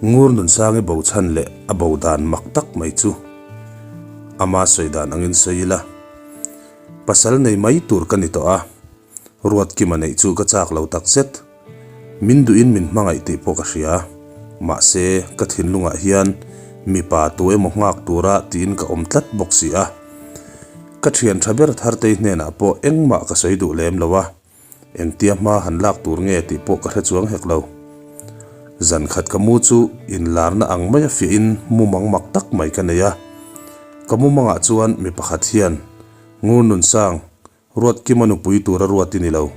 Ngurnunsangi bo chhan leh a bo dan mak tak mai chu ama sawi dan angin sawi ila, pasal nei mai tur ka ni tawh a, Ruatkima neih chu ka chak lo tak zet. Min duhin min hmangaih tih pawh ka hria. Mahse, ka thinlungah hian mipa tu emaw nghak tura tiin ka awm tlat bawk si a. Ka thian tha ber Thartei hnenah pawh engmah ka sawi duh lem lo a, engtia hma han lak tur nge tih pawh ka hre chuang hek lo. Zan khat ka mu chu inlarna ang maia fiahin mumang mak tak mai ka nei a. Ka mumangah chuan mi pakhat hian, Ngurnunsang, Ruatkima nupui tura ruat i ni lo.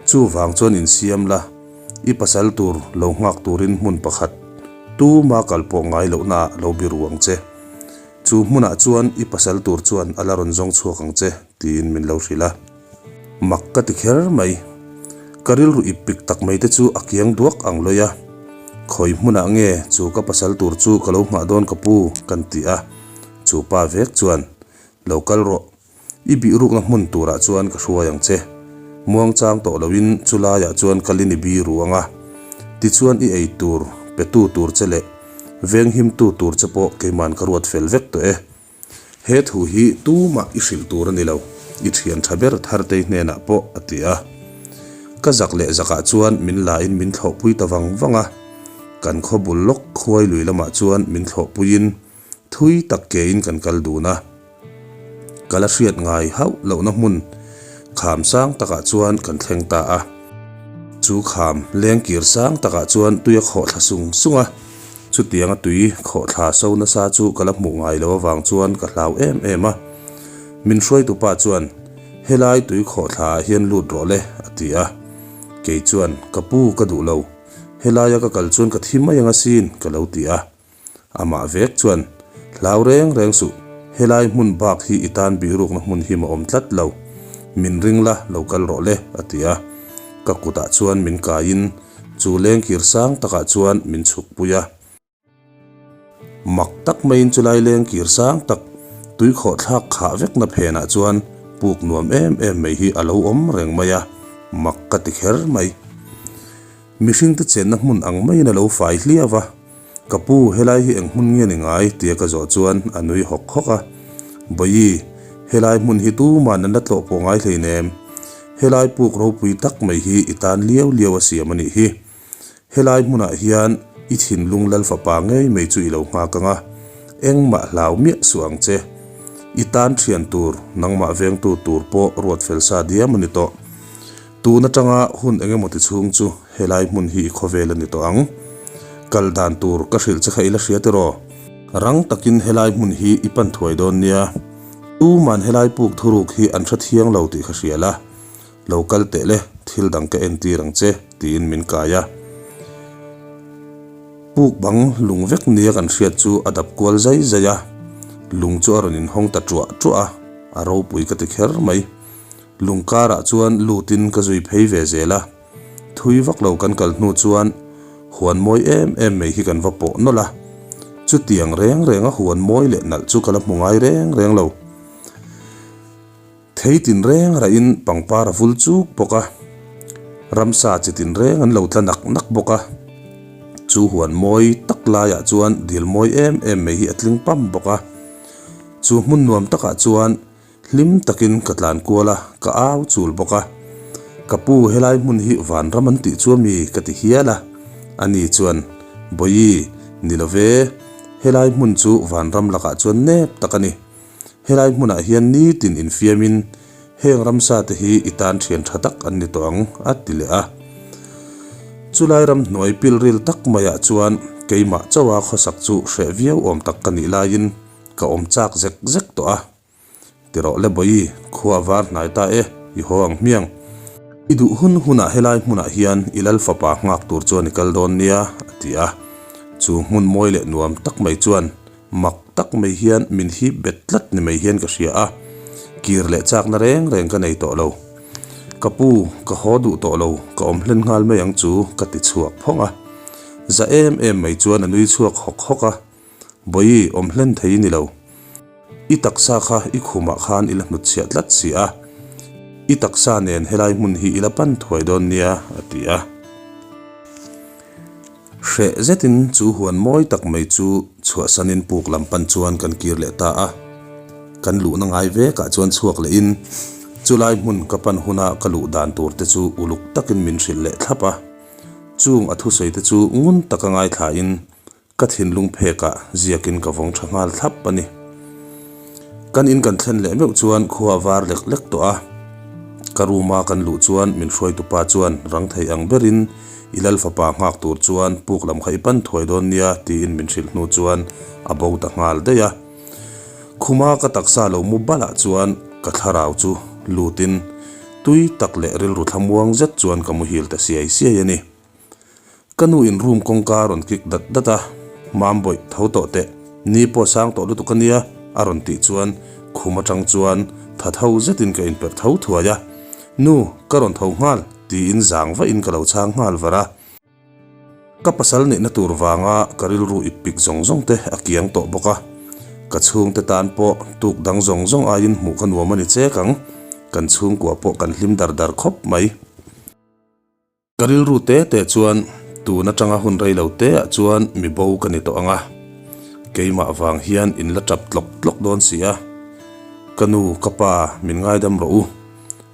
Chuvang chuan insiam la, i pasal tur lo nghak turin hmun pakhat tuma kal pawh ngai lohnaah lo biru ang che. Chu hmunah chuan i pasal tur chuan a la rawn zawng chhuak ang che, tiin min lo hrilh a. Mak ka ti kher mai. Ka rilru ip pik tak mai te chu a kiang duak ang lawih a. Khawi hmunah nge chu ka pasal tur chu ka lo nghah dawn ka pu, kan ti a. Chu pa vek chuan, Lo kal rawh. I bihrukna hmun turah chuan ka hruai ang che. Muangchang tawh loin chu laiah chuan kalin i biru ang a, tichuan i ei tur petu tur che leh venghimtu tur che pawh keiman ka ruat fel vek tawh e. He thu hi tumah i hrilh tur a ni lo, i thian tha ber Thartei hnenah pawh a ti a. Ka zak leh zakah chuan min lain min thlawhpui ta vang vang a, kan khaw bul lawk khuai lui lamah chuan min thlawhpuiin Thui tak kein kan kal dun a, ka la hriat ngai hauh lohna hmun kham sang takah chuan kan thleng ta a. Chu kham lengkir sang takah chuan tui a khawh thla sung sung a, chutianga tui khawh thla so nasa chu ka la hmuh ngai lo avang chuan ka hlau em em a. Min hruaitupa chuan, Helai tui khawh thla ah hian lut rawh le, a ti a. Kei chuan, Ka pu ka duh lo, helaia ka kal chuan ka thi mai ang asin, ka lo ti a. Amah vek chuan, Hlau reng reng suh, helai hmun bak hi i tan bihrukna hmun hi ma awm tlat lo. Min ring la, lo kal rawh le, a ti a. Ka kutah chuan min kaiin chu lengkir sang takah chuan min chhukpui a. Mak tak maiin chulai lengkir sang tak tuikhawh thlak khah vekna phenah chuan puk nuam em em mai hi a lo awm reng mai a, mak ka ti kher mai. Mihringte chenna hmun ang maiin a lo fai hliau a. Ka pu, helai hi eng hmun nge ni ngai? tia ka zawh chuan a nui hawk hawk a. Bawihi, helai hmun hi tuman an la tlawh pawh ngai hleinem. Helai puk ropui tak mai hi i tan liau liau a siam a nih hi. Helai hmunah hian i thinlung lal fapa ngei mai chu i lo nghak ang a, engmah hlau miah suh ang che. I tan thian tur, nangmah vengtu tur pawh ruat fel sa diam a ni tawh. Tun atanga hun engemaw ti chhung chu helai hmun hi i khawvel a ni tawh ang. Kal dan tur ka hrilh che kha i la hria tiraw? Rang takin helai hmun hi i pan thuai dawn nia. Tuman helai puk thuruk hi an hre thiang lo tih ka hria la. Lo kal teh le, thil dang ka entir ang che, tiin min kai a. Puk bang lung vek nia kan hriat chu a dap kual zai zai a. Lung chu a rawn inhawng ta ṭuah ṭuah a, a ropui ka ti kher mai. Lung karah chuan lutin ka zui phei ve zel a, thui vak lo kan kal hnu chuan huan mawi em em mai hi kan va pawh nawlh a, chutiang reng renga huan mawi leh nalh chu ka la hmu ngai reng reng lo. Thei tin reng rahin pangpar a vul chuk bawk a, ramsa chi tin reng an lo tla nak nak bawk a, chu huan mawi tak laiah chuan dil mawi em em mai hi a tling pam bawk a, chu hmun nuam takah chuan Hlim takin ka tlan kual a, ka au chul bawk a. Ka pu helai hmun hi vanram an tih chu ami ka ti hial a. Ani chuan, Bawihi, ni lo ve, helai hmun chu vanram lakah chuan nep tak a ni. Helai hmunah hian nitin infiamin heng ramsa te hi i tan thian tha tak an ni tawh ang, a ti leh a. Chulai ram hnuai pilril tak maiah chuan keimah chauha khawsak chu hreh viau awm tak ka nih laiin ka awm chak zek zek tawh a. Ti rawh le Bawihi, khua a var hnai ta e, i haw ang hmiang. I duh hun hunah helai hmunah hian i lal fapa nghak tur chuan i kal dawn nia, a ti a. Chu hmun mawi leh nuam tak mai chuan mak tak mai hian min hip bet tlat ni mai hian ka hria a, kir leh chakna reng reng ka nei tawh lo. Ka pu, ka haw duh tawh lo, ka awm hlen nghal mai ang chu, ka ti chhuak phawng a. Za em em mai chuan a nui chhuak hawk hawk a. Bawihi, awm hlen thei i ni lo. I taksa kha i khumah khan i la hnutchhiah tlat si a. I taksa nen helai hmun hi i la pan thuai dawn nia, a ti a. Hreh zetin chu huan mawi tak mai chu chhuahsanin puk lam pan chuan kan kir leh ta a. Kan luhna ngai vekah chuan chhuak lehin chulai hmun ka pan huna ka luh dan tur te chu uluk takin min hrilh leh thlap a. Chung a thusawi te chu ngun taka ngaithlain Ka thinlung phekah ziakin ka vawng tha nghal thlap a ni. Kan in kan thlen leh meuh chuan khua a var lek lek tawh a. Ka room a kan luh chuan min hruaitupa chuan rang thei ang berin i lal fapa nghak tur chuan puk lam kha i pan thuai dawn nia tiin min hrilh hnu chuan a bo ta nghal daih a. Khuma ka taksa lo mu balah chuan ka thlarau chu lutin tui tak leh rilru thlamuang zet chuan ka muhil ta siai siai a ni. Ka nu in room kawngka a rawn kik dat dat a, Mam bawih tho tawh teh, ni pawh sang tawh lutuk a nia a rawn tih chuan khum atang chuan tha tho zetin ka inperh tho thuai a, Nu, ka rawn tho nghal tiin zang vahin ka lo chhang nghal var a. Ka pasal neihna tur vanga ka rilru ip pik zawng zawng te a kiang tawh bawk a, ka chhungte tan pawh tuk dang zawng zawng aiin hmuh ka nuam a ni chek ang, kan chhungkua pawh kan hlim dar dar khawp mai. Ka rilru te te chuan tun atanga hun rei lo te ah chuan mi bo ka ni tawh ang a, keimah vang hian in la tap tlawk tlawk dawn si a. Ka nu, ka pa, min ngaidam rawh u.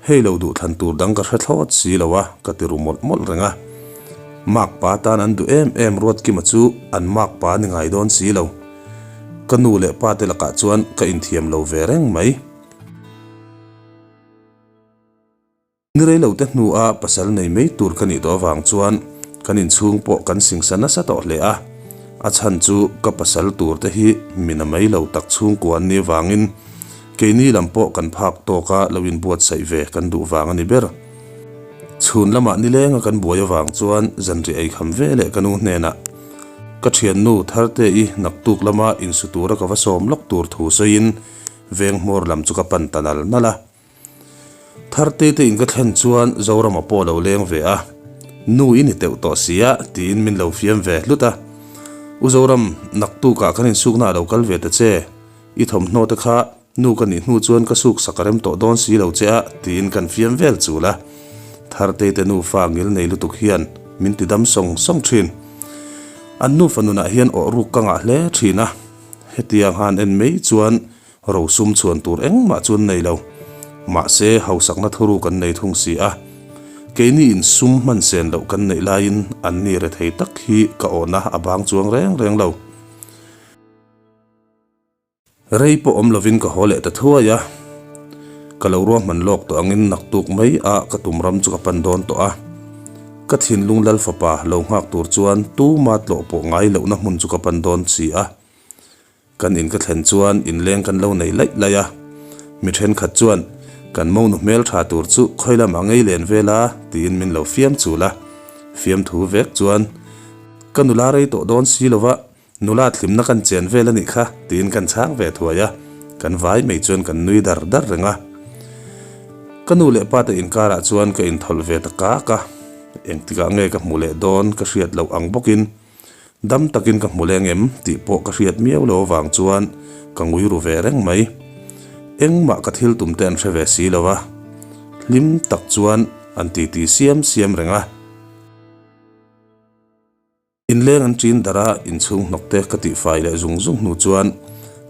Hei lo duhthlan tur dang ka hre thlawt si lo a, ka ti ru mawlh mawlh reng a. Makpa tan an duh em em Ruatkima chu an makpa ni ngai dawn si lo. Ka nu leh pa te lakah chuan ka inthiam lo ve reng mai. Ni rei lo te hnua pasal nei mai tur ka nih tawh avang chuan kan inchhung pawh kan singsa nasa tawh hle a, a chhan chu ka pasal tur te hi mina mai lo tak chhungkua an nih avangin keini lam pawh kan phak tawka lo inbuatsaih ve kan duh vang a ni ber. Chhun lamah nilenga kan buai avang chuan zanriah ei kham ve leh ka nu hnenah ka thiannu Tharte-i naktuk lama insu tura ka va sawm lawk tur thu sawiin veng hmawr lam chu ka pan ta nal nal a. Tharte te in ka thlen chuan Zorama pawh lo leng ve a, Nu i ni teuh tawh si a, tiin min lo fiam ve hlut a. U Zoram, naktukah kan insukna a lo kal ve ta che, i thawmhnaw te kha nu ka nih hnu chuan ka suk sak a rem tawh dawn si lo che a, tiin kan fiam vel chul a. Tharte te nufa ngil nei lutuk hian min ti dam sawng sawng thin. An nufa nunah hian awh ruk ka ngah hle thin a, hetiang han en mai chuan Rosum chhuan tur engmah chu an nei lo. Mahse, hausakna thuru kan nei thung si a. Keini in sum hman sen loh kan neih laiin anni rethei tak hi ka awhna a bang chuang reng reng lo. Rei pawh awm lovin ka haw leh ta thuai a. Ka lo ruahman lawk tawh angin naktuk mai a ka tum ram chu ka pan dawn tawh a. Ka thinlung lal fapa lo nghak tur chuan tuma tlawh pawh ngai lohna hmun chu ka pan dawn si a. Kan in ka thlen chuan inleng kan lo nei laih laih a, mi thenkhat chuan kan monu hmel tha tur chu khawi lamah ngei len vel a tiin min lo fiam chul a, fiamthu vek chuan ka nula rei tawh dawn si lova nula thlimna kan chen vel a nih kha tiin kan chhang ve thuai a, kan vai mai chuan kan nui dar dar reng a. Ka nu leh pa te inkarah chuan ka inthawlh ve ta kak a, engtikah nge ka hmu leh dawn ka hriat loh ang bawkin Dam takin ka hmu leng em tih pawh ka hriat miau lo avang chuan ka ngui ru ve reng mai. Engmah ka thil tum te an hre ve si lo a, hlim tak chuan an titi siam siam reng a. Inleng an ṭin darh a, inchhung hnawk te ka tihfai leh zung zung hnu chuan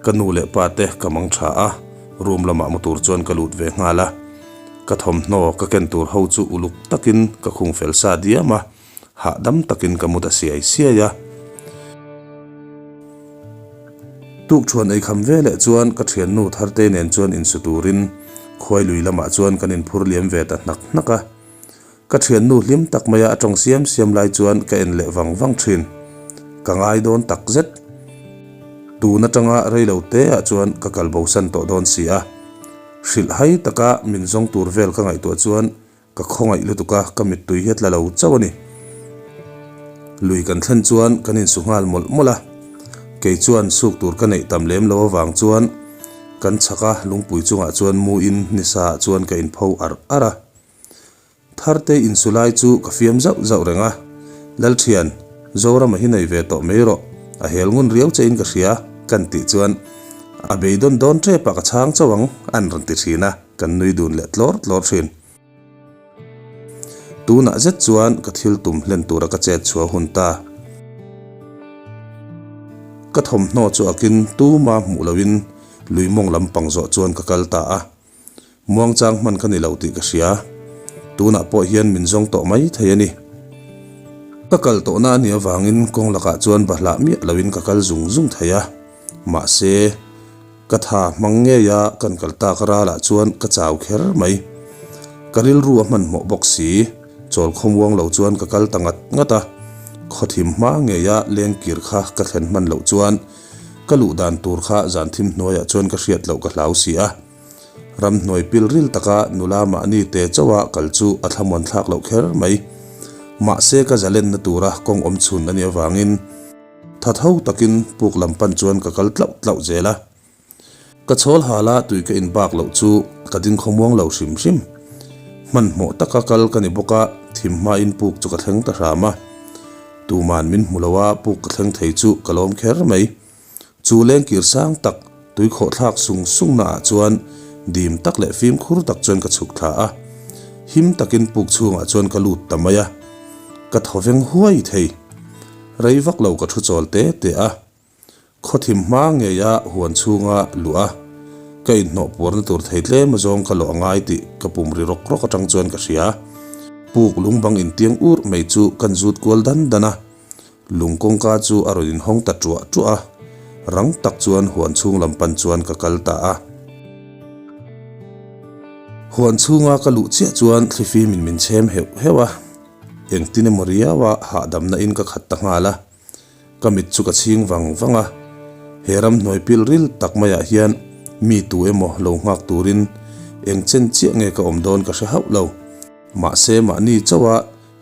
ka nu leh pa te ka mang ṭha a, room lamah mu tur chuan ka lut ve nghal a. Ka thawmhnaw ka ken tur ho chu uluk takin ka khung fel sa diam a. Hahdam takin ka mut a siai siai a. Tukṭhuan ei kham ve leh chuan ka ṭhiannu Tharte nen chuan insu turin Khuailui lamah chuan kan inphur liam ve ta hnak hnak a. Ka ṭhiannu hlim tak maia a ṭawng siam siam lai chuan ka en leh vang vang ṭhin. Ka ngai dawn tak zet. Tun aṭanga reilo teah chuan ka kal bosan tawh dawn si a. Hrilhhai taka min zawng tur vel ka ngaihtuah chuan Ka khawngaih lutuk a, ka mittui hi a tla lo chauh a ni. Lui kan thlen chuan kan insu nghal mawlh mawlh a, kei chuan suk tur ka neih tam lem lo avang chuan kan chhak a, lungpui chungah chuan mu in nisa ah chuan ka inpho arh arh a. Tharte insu lai chu ka fiam zauh zauh reng a, Lalthian, Zorama hi nei ve tawh mai rawh, a hel ngun riau che in ka hria, kan tih chuan a beidawn dawn tep ah ka chhang chauh ang, an rawn ti thin a. Kan nui dun leh tlawr tlawr thin. Tunah zet chuan ka thil tum hlen tura ka chet chhuah hun ta. Ka thawmhnaw chu akin tuma hmuh loin lui mawng lampang zawh chuan ka kal ta a. Muangchang hman ka ni lo tih ka hria. Tunah pawh hian min zawng tawh mai thei a ni. Ka kal tawhna a nih avangin kawng lakah chuan bahlah miah loin ka kal zung zung thei a. Mahse, ka tha hmang ngeia kan kal tak ralah chuan ka chau kher mai. Ka rilru a hmanhmawh bawk si. Chawl khawmuang lo chuan ka kal ta ngat ngat a. Khawthim hma ngeia lengkir kha ka thlen hman loh chuan ka luh dan tur kha zan thim hnuaiah chuan ka hriat loh ka hlau si a. Ramhnuai pil ril taka nula mahni te chauha kal chu a thlamuan thlak loh kher mai. Mahse ka zalenna tura kawng awm chhun a nih avangin tha tho takin puk lam pan chuan ka kal tlauh tlauh zel a. Ka chhawl hala tui ka inbak loh chu ka ding khawmuang lo hrim hrim. Hmanhmawh taka kal ka ni bawk a, thim hmain puk chu ka thleng ta hram a. Tuman min hmu lo a, puk ka thleng thei chu ka lawm kher mai. Chu lengkir sang tak, tui khawhthlak sung sung naah chuan dim tak leh fimkhur tak chuan ka chhuk thla a. Him takin puk chhungah chuan ka lut ta mai a. Ka thaw veng huai thei. Rei vak lo ka thu chawl te te a. Khawthim hma ngeia huan chhunga luh a, ka inhnawh puarna tur thei tlem azawng ka lawh a ngai tih ka pum ri rawk rawk atang chuan ka hria. Puk lungbang intiang urh mai chu kan zut kual dan dan a. Lung kawngka chu a rawn inhawng ta ṭuah ṭuah a, rang tak chuan huan chhung lam pan chuan ka kal ta a. Huan chhunga ka luh chiah chuan thlifimin min chhem heuh heuh a, engtin emaw riaua hahdamna in ka khat ta nghal a. Ka mit chu ka chhing vang vang a, he ramhnuai pil ril tak maiah hian mi tu emaw lo nghak turin eng chen chiah nge ka awm dawn ka hre hauh lo. Mahse mahni chauha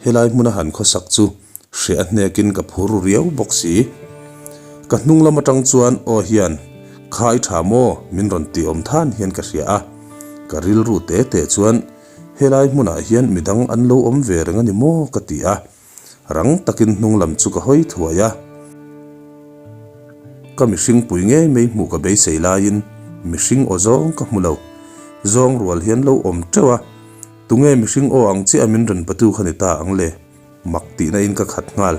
Helai hmuna han khawsak chu hreh a hnekin ka phur ru riau bawk si. Ka hnung lam atang chuan aw hian, Kha i tha maw? min rawn ti awm than hian ka hria a. Ka rilru te te chuan helai hmunah hian midang an lo awm ve reng a ni maw ka ti a. Rang takin hnung lam chu ka hawi thuai a. Ka mihring pui ngei mai hmuh ka beisei laiin mihring aw zawng ka hmu lo. Zawng rual hian lo awm teuh a. Tunge mihring aw ang chiah a min rawn patu kha ni ta ang le? Mak tihna in ka khat nghal.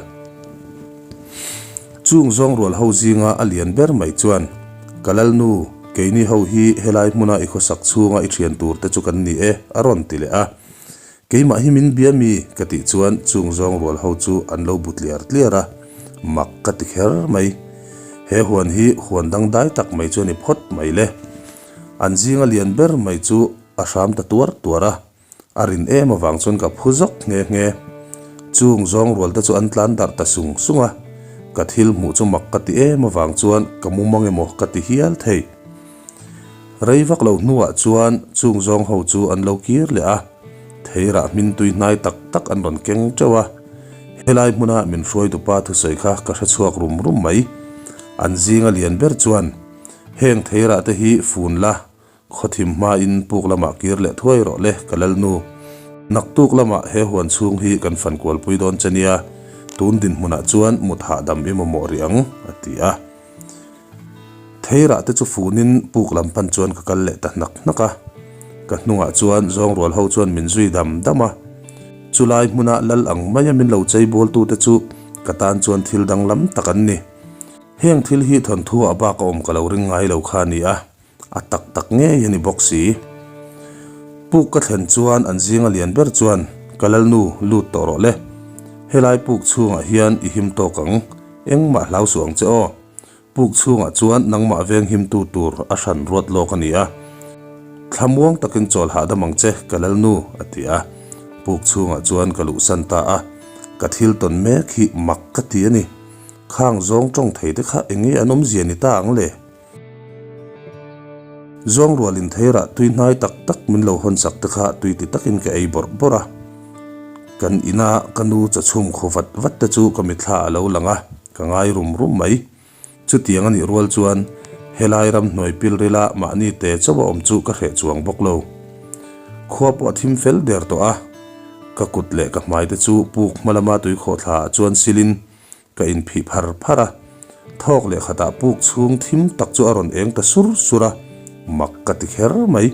Chung zawng rual ho zinga a lian ber mai chuan, Ka Lalnu, keini ho hi helai hmuna i khawsak chhunga i thian tur te chu kan ni e, a rawn ti leh a. Keimah hi min bia mi? ka tih chuan chung zawng rual ho chu an lo bu tliar tliar a, mak ka ti kher mai. He huan hi huan dangdai tak mai chu a ni phawt mai le. An zinga lian ber mai chu A hram ta tuar tuar a, a rin em avang chuan ka phu zawk nghe nghe. Chung zawng rual te chu an tlan darh ta sung sung a, ka thil hmuh chu mak ka ti em avang chuan ka mu mang emaw ka ti hial thei. Rei vak lo hnuah chuan chung zawng ho chu an lo kir leh a, theirah hmin tui hnai tak tak an rawn keng teuh a. Helai hmuna min hruaitupa thusawi kha ka hre chhuak rum rum mai. An zinga lian ber chuan, Heng theirah te hi fun la, Khawthim hmain puk lamah kir leh thuai rawh le, ka Lalnu. Naktuk lamah he huan chhung hi kan fan kualpui dawn che nia, tun dinhmunah chuan mut hahdam i mamawh rih ang, a ti a. Theirah te chu funin puk lam pan chuan ka kal leh ta hnak hnak a. Ka hnungah chuan zawngrual ho chuan min zui dam dam a. Chulai hmuna lal ang maia min lo cheibawltute chu ka tan chuan thil danglam tak an ni. Heng thil hi thawnthu ah bak a awm ka lo ring ngai lo kha a ni a. A tak tak ngei a ni bawk si. Puk ka thlen chuan an zinga lian ber chuan, Ka Lalnu, lut tawh rawh le. Helai puk chhungah hian i him tawk ang, engmah hlau suh ang che aw. Puk chhungah chuan nangmah veng himtu tur a hran ruat lawk a ni a. Thlamuang takin chawl hahdam ang che, ka Lalnu, a ti a. Puk chhungah chuan ka luhsan ta a. Ka thil tawn mek hi mak ka ti a ni. Khang zawng tawng thei te kha enge an awmzia ni ta ang le? Zawng rual in theirah tui hnai tak tak min lo hawn sak te kha tui ti takin ka ei bawrh bawrh a. Kan ina ka nu chawchhum khaw vat vat te chu ka mitthla a lo lang a, ka ngai rum rum mai. Chutiang a nih rual chuan helai ramhnuai pilrila mahni te chauh a awm chu ka hreh chuang bawk lo. Khua pawh a thim fel der tawh a, ka kut leh ka hmai te chu puk hma lama tuikhawhthla ah chuan silin Ka inphih phar phar a, thawk leh khatah puk chhung thim tak chu a rawn eng ta sur sur a, mak ka ti kher mai.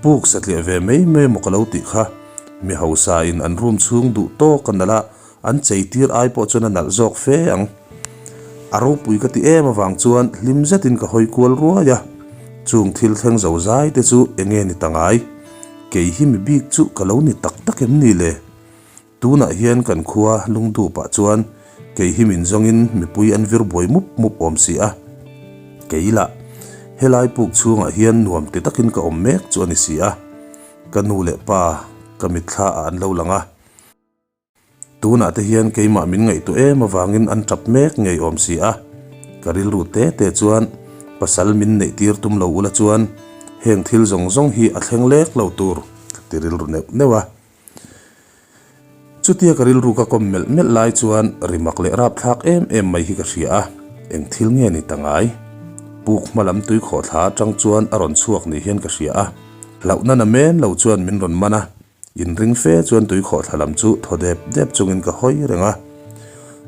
Puk satliah ve mai mai maw ka lo tih kha. Mi hausa in an room chhung duh tawk a nalh a, an chei tir ai pawh chuan a nalh zawk fe ang. A ropui ka ti em avang chuan hlim zetin ka hawi kual ruai a, chung thil thleng zo zai te chu enge ni ta ngai? Kei hi mi bik chu ka lo ni tak tak em ni le? Tunah hian kan khua lungdupah chuan kei hi min zawngin mipui an vir buai mup mup awm si a. Kei lah, helai puk chhungah hian nuam ti takin ka awm mek chu a ni si a. Ka nu leh pa ka mitthla ah an lo lang a. Tunah te hian keimah min ngaihtuah em avangin an tap mek ngei awm si a. Ka rilru te te chuan pasal min neih tir tum lo ula chuan heng thil zawng zawng hi a thleng lek lo tur ka ti rilru neuh neuh a. Chutia ka rilru ka kawm melh melh lai chuan rimak leh rapthlak em em mai hi ka hria a, eng thil nge ni ta ngai? Puk hma lam tui khawhthla atang chuan a rawn chhuak ni hian ka hria a, hlauhna na men lo chuan min rawn man a, inring fe chuan tui khawhthla lam chu thaw dep dep chungin ka hawi reng a.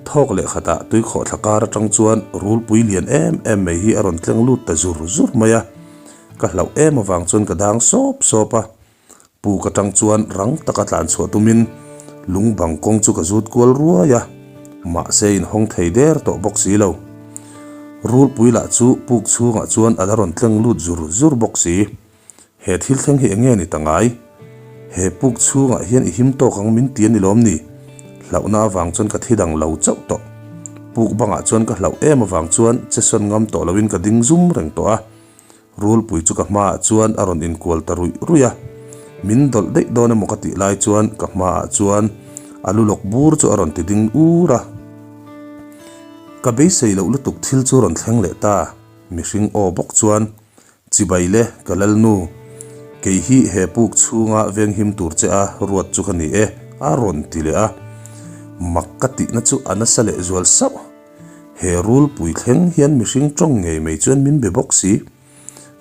Thawk leh khatah tui khawhthla kar atang chuan rulpui lian em em mai hi a rawn tleng lut ta zur zur mai a, ka hlauh em avang chuan ka dang sawp sawp a. Puk atang chuan rang taka tlan chhuah tumin lung bang kawng chu ka zut kual ruai a, mahse inhawng thei der tawh bawk si lo. Rulpui lah chu puk chhungah chuan a la rawn tleng lut zur zur bawk si. He thil thleng hi enge ni ta ngai? He puk chhungah hian i him tawk ang min ti a ni lawm ni? Hlauhna avang chuan ka thi dang lo chauh tawh. Puk bangah chuan ka hlauh em avang chuan che sawn ngam tawh loin ka ding zum reng tawh a. Rulpui chu ka hmaah chuan a rawn inkual ta ruih ruih a, min dawlh daih dawn emaw ka tih lai chuan ka hmaah chuan a lu lawk bur chu a rawn ti ding ur a. Ka beisei loh lutuk thil chu rawn thleng leh ta, mihring aw bawk chuan, Chibai le, ka lalnu, kei hi he puk chhunga venghim tur che a ruat chu ka ni e, a rawn ti leh a. Mak ka tihna chu a nasa leh zual sauh. He rulpui thleng hian mihring tawng ngei mai chuan min be bawk si.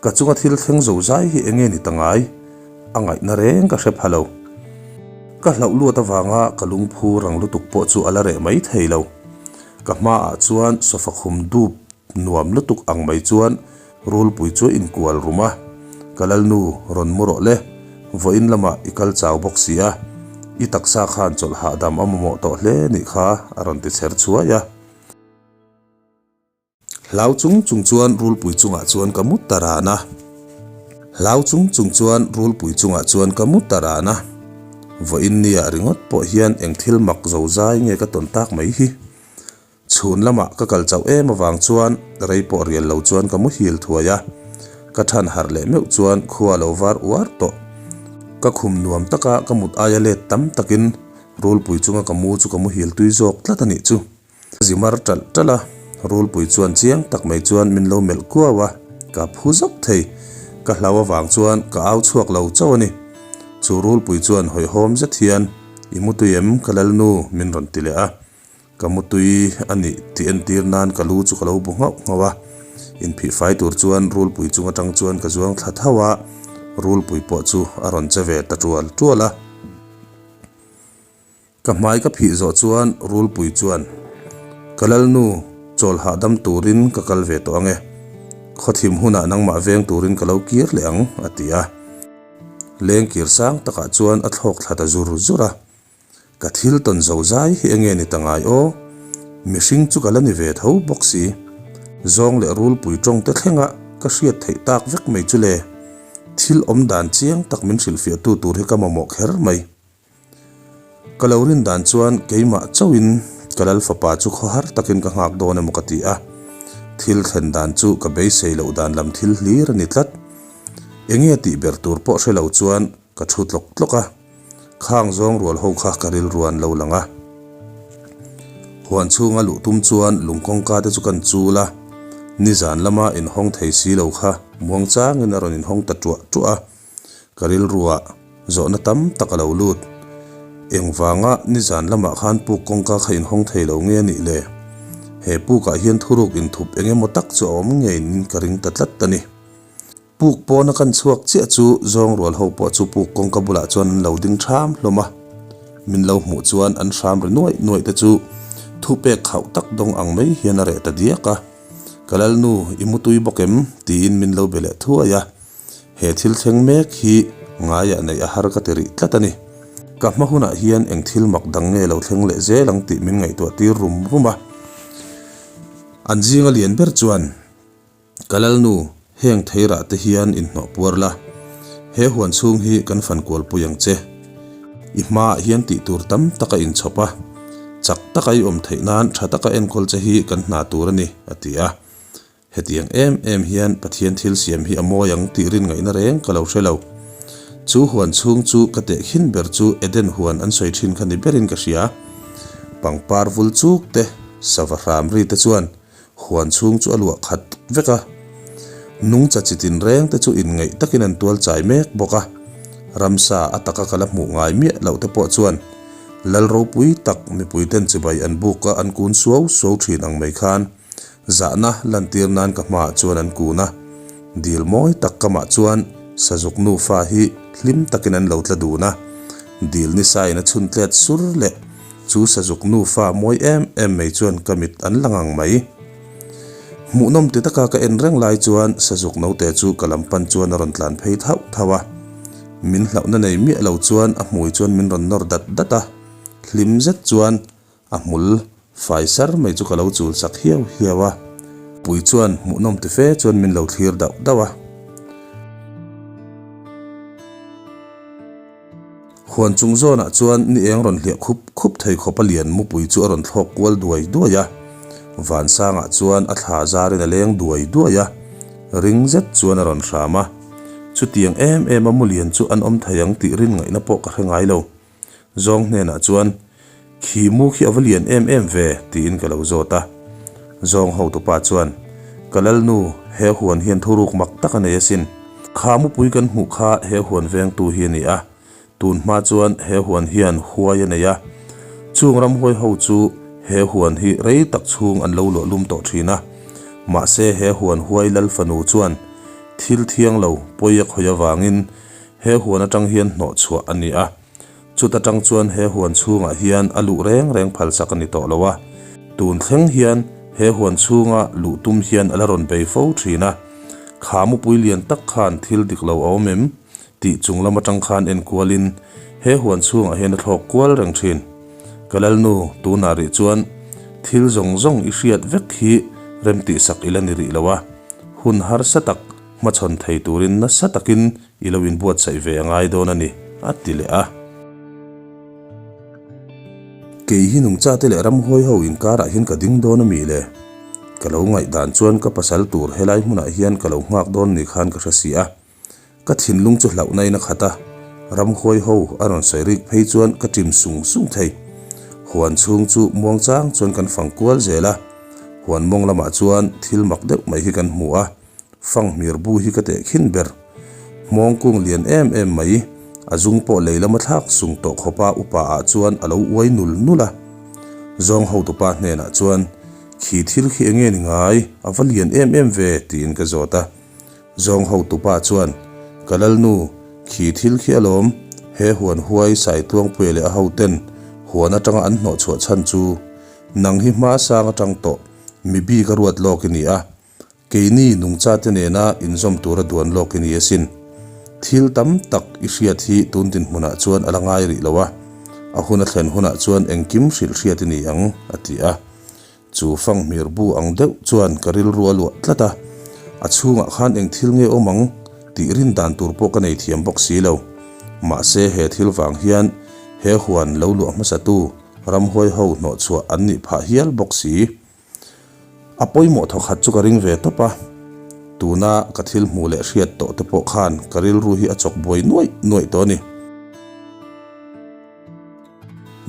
Ka chunga thil thleng zo zai hi enge ni ta ngai? A ngaihna reng ka hre pha lo. Ka hlauh luat avanga ka lungphu rang lutuk pawh chu a la reh mai thei lo. Ka hmaah chuan sofa khum dup nuam lutuk ang mai chuan rulpui chu a inkual rum a. Ka lalnu rawn mu rawh le, vawiin lamah i kal chau bawk si a, i taksa khan chawlh hahdam a mamawh tawh hle nih kha a rawn ti chher chhuai a. Hlau chung chung chuan rulpui chungah chuan ka mu ta ran a. Hlau chung chung chuan rulpui chungah chuan ka mu ta ran a. Vawiin nia ringawt pawh hian eng thil mak zo zai nge ka tawn tak mai hi. Chhun lamah ka kal chauh em avang chuan rei pawh rial lo chuan ka muhil thuai a, ka than harh leh meuh chuan khua lo var uar tawh. Ka khum nuam taka ka mut aia let tam takin rulpui chunga ka mu chu ka muhil tui zawk tlat a nih chu. Ka zi mar ṭalh ṭalh a, rulpui chuan chiang tak mai chuan min lo melh kuau a, ka phu zauh thei. Ka hlau avang chuan ka au chhuak lo chauh a ni. Chu rulpui chuan hawihhawm zet hian, I mutui em ka lalnu? min rawn ti leh a. Ka mutui a nih tih entir nan ka lu chu ka lo bu nghauh nghauh a, inphih fai tur chuan rulpui chung atang chuan ka zuang thla thauh a, rulpui pawh chu a rawn che ve ta tual tual a. Ka hmai ka phih zawh chuan rulpui chuan, Ka lalnu, chawl hahdam turin ka kal ve tawh ang e, khawthim hunah nangmah veng turin ka lo kir leh ang, a ti a. Lengkir sang takah chuan a thlawk thla ta zur zur a. Ka thil tawn zo zai hi enge ni ta ngai aw? Mihring chu ka la ni ve tho bawk si. Zawng leh rulpui tawng te thlenga ka hriat theih tak vek mai chu le. Thil awm dan chiang tak min hrilhfiahtu tur hi ka mamawh kher mai. Ka lo rin dan chuan keimah chauhin ka lal fapa chu khawhar takin ka nghak dawn emaw ka ti a. Thil thlen dan chu ka beisei loh dan lam thil hlir a ni tlat. Enge tih ber tur pawh hre lo chuan ka thu tlawk tlawk a. Khang zawng rual ho kha ka rilru an lo lang a. Huan chhunga luh tum chuan lung kawngka te chu kan chul a, nizan lama inhawng thei si lo kha muang changin a rawn inhawng ta tuah tuah a. Ka rilruah zawhna tam tak a lo lut. Engvanga nizan lamah khan puk kawngka kha inhawng thei lo nge a nih le? He pukah hian thuruk inthup eng emaw tak chu a awm ngeiin ka ring ta tlat a ni. Puk pawna kan chhuak chiah chu zawng rual ho pawh chu puk kawngka bulah chuan an lo ding ṭham hlawm a, min lo hmuh chuan an hram ri nuaih nuaih te chu thupek khauh tak dawng ang mai hian a reh ta diak a. Ka lalnu, i mutui bawk em? tiin min lo be leh thuai a. He thil thleng mek hi ngaiah neih a har ka ti rih tlat a ni. Ka hma hunah hian eng thil mak dang nge lo thleng leh zel ang tih min ngaihtuah tir rum rum a. An zinga lian ber chuan, Ka lalnu, heng theirah te hian inhnawh puar la, he huan chhung hi kan fan kualpui ang che. I hmaah hian tih tur tam tak a inchhawp a, chak taka i awm theih nan tha taka enkawl che hi kan hna tur a ni, a ti a. Hetiang em em hian Pathian thil siam hi a mawi ang tih rin ngaihna reng ka lo hre lo. Chu huan chhung chu ka tehkhin ber chu Eden huan an sawi thin kha ni berin ka hria. Pangpar vul chuk te, sava hram ri te chuan huan chhung chu a luah khat vek a. Nungcha chi tin reng te chu inngeih takin an tual chai mek bawk a. Ramsa a taka ka la hmuh ngai miah loh te pawh chuan Lal ropui tak mipuiten chibai an buk a an kun suau suau thin ang mai khan Zahna lantir nan ka hmaah chuan an kun a, dil mawi tak kamah chuan sazuk nufa hi hlim takin an lo tla dun a, dil ni sain a chhun tlet sur leh chu sazuk nufa mawi em em mai chuan ka mit an la ngang mai. Hmuhnawm ti taka ka en reng lai chuan sazuk note chu ka lam pan chuan a rawn tlan phei thauh thauh a, min hlauhna nei miah lo chuan a hmui chuan min rawn nawr dat dat a, hlim zet chuan A hmul fai sar mai chu ka lo chul sak hiau hiau a, Pui chuan hmuhnawm ti fe chuan min lo thlir dauh dauh a. Huan chung zawnah chuan ni eng rawn hliah khup khup thei khawp a lian mupui chu a rawn thlawk kual duai duai a, vansangah chuan a thla zarin a leng duai duai a, ring zet chuan a rawn hram a. Chutiang em em a mu lian chu an awm thei ang tih rin ngaihna pawh ka hre ngai lo. Zawng hnenah chuan, Khi mu khi a va lian em em ve, tiin ka lo zawt a. Zawng hotupa chuan, Ka lalnu, he huan hian thuruk mak tak a nei asin. Kha mupui kan hmuh kha he huan vengtu hi a ni a, tun hma chuan he huan hian huai a nei a. Chung ramhuai ho chu he huan hi rei tak chhung an lo luah lum tawh thin a. Mahse he huan huai lal fanu chuan thil thiang lo pawi a khawih avangin He huan atang hian hnawh chhuah a ni a, chut atang chuan he huan chhungah hian a luh reng reng phalsak a ni tawh lo a, tun thleng hian he huan chhunga luh tum hian a la rawn bei fo thin a, kha mupui lian tak khan thil dik lo a awm em tih chung lam atang khan enkualin he huan chhungah hian a thlawk kual reng thin. Ka lalnu, tunah rih chuan thil zawng zawng i hriat vek hi remtihsak i la ni rih lo a, hun harsa tak Hmachhawn thei turin nasa takin i lo inbuatsaih ve a ngai dawn a ni, a ti leh a. Kei hi nungchate leh ramhuai ho inkarah hian ka ding dawn a mi le? Ka lo ngaihdan chuan ka pasal tur helai hmunah hian ka lo nghak dawn ni khan ka hre si a. Ka thinlung chu hlauhna in a khat a, ramhuai ho a rawn sawi rik phei chuan ka ṭim sung sung thei. Huan chhung chu muangchang chuan kan fang kual zel a, huan mawng lamah chuan thil mak deuh mai hi kan hmu a. Fanghmir bu hi ka teh khin ber. Hmawng kung lian em em mai, a zung pawh lei lama thlak sung tawh khawpa upa ah chuan a lo uai nul nul a. Zawng hotupa hnenah chuan, Khi thil khi enge ni ngai, a va lian em em ve, tiin ka zawt a. Zawng hotupa chuan, Ka lalnu, khi thil khi alawm, he huan huai Saitluangpuia leh a hoten huan atanga an hnawhchhuah chhan chu nang hi hma sang atang tawh mi bik a ruat lawk i ni a, Keini nungchate nena inzawm tura duan lawk i ni asin. Thil tam tak i hriat hi tun dinhmunah chuan a la ngai rih lo a, a hun a thlen hunah chuan engkim hrilh hriat i ni ang, a ti a. Chu fanghmir bu ang deuh chuan ka rilru a luah tlat a, a chhungah khan eng thil nge awm ang tih rin dan tur pawh ka nei thiam bawk si lo. Mahse he thil vang hian he huan lo luah hmasatu ramhuai ho hnawhchhuah an nih phah hial bawk si. A pawimawh thawkhat chu ka ring ve tawp a, tuna ka thil hmuh leh hriat tawh te pawh khan ka rilru hi a chawk buai nuaih nuaih tawh a ni.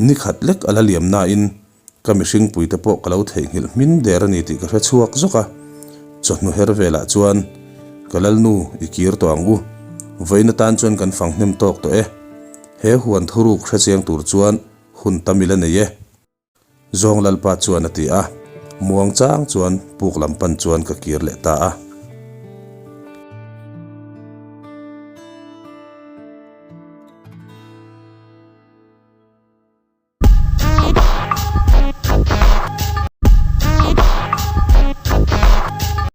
Ni khat lek a la liam nain ka mihring pui te pawh ka lo theihnghilh hmin der a ni tih ka hre chhuak zawk a, chawhnu her velah chuan ka lalnu i kir tawh ang u, vawiin atan chuan kan fang hnem tawk tawh e, he huan thuruk hrechiang tur chuan hun tam i la nei e. Zawng Lalpa chuan a ti a, muang chang chuan puk lam pan chuan ka kir leh ta a.